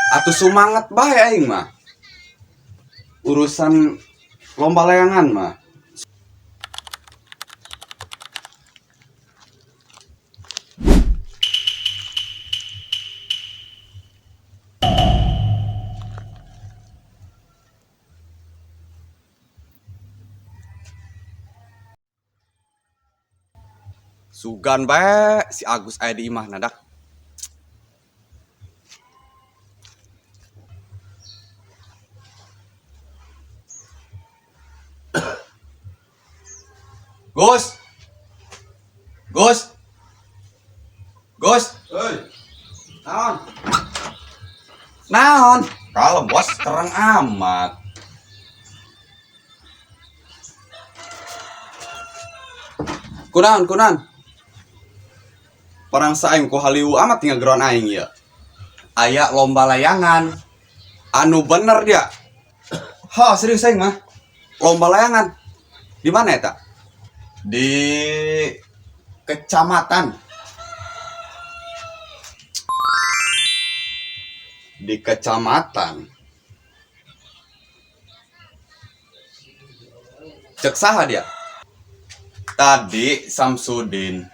Atuh sumanget bae aing mah. Urusan lomba layangan mah. Sugan bae si Agus aya di imah nadak. Gus. Gus. Gus. Hei, Naon? Naon? Kalem bos, terang amat. Kunaon, kunaon? Perang saing ku haliu amat tinggal geron aing ya. Aya lomba layangan. Anu bener dia. Ha, serius aing mah. Lomba layangan. Di mana eta? Di kecamatan. Di kecamatan. Cek saha dia? Tadi Samsudin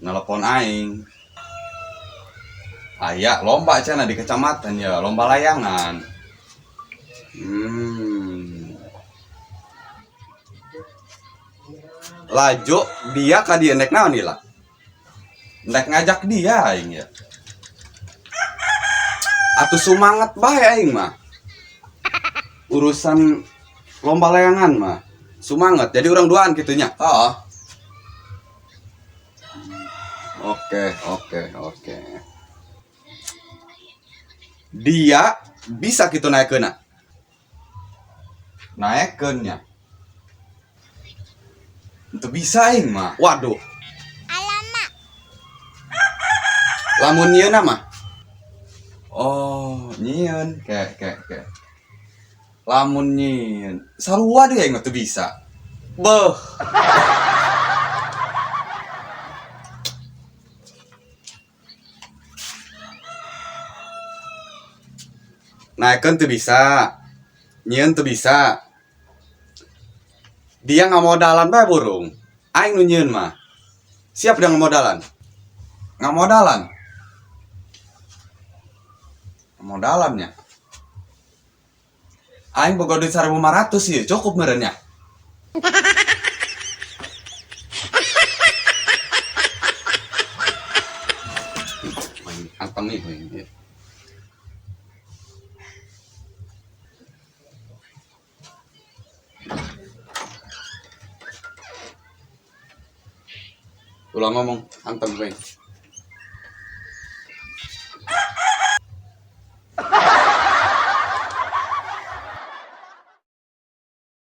nelpon aing. Aya lomba cenah di kecamatan ya, lomba layangan. Hmm. Laju dia ka dia nek naon lah. Nek ngajak dia aing ya. Atuh sumanget bae aing mah. Urusan lomba layangan mah. Sumanget. Jadi orang duaan gitunya. Oh. Oke, oke, oke. Dia bisa gitu naikkeunna. Naikkeunnya. Itu bisa aing mah. Waduh. Alamak. Lamun nyieun mah. Oh, nyieun ke ke ke. Lamun nyieun sarua deui aing mah teu bisa. Beuh. Naikkeun teu bisa. Nyieun teu bisa. Dia ngamodalan bae burung. Aing nu nyieun mah. Siap dia ngamodalan. Ngamodalan. Ngamodalannya. Aing boga duit 1.500 sih, cukup meureun nya. Hantem nih, ini. Ulah ngomong, hantem gue.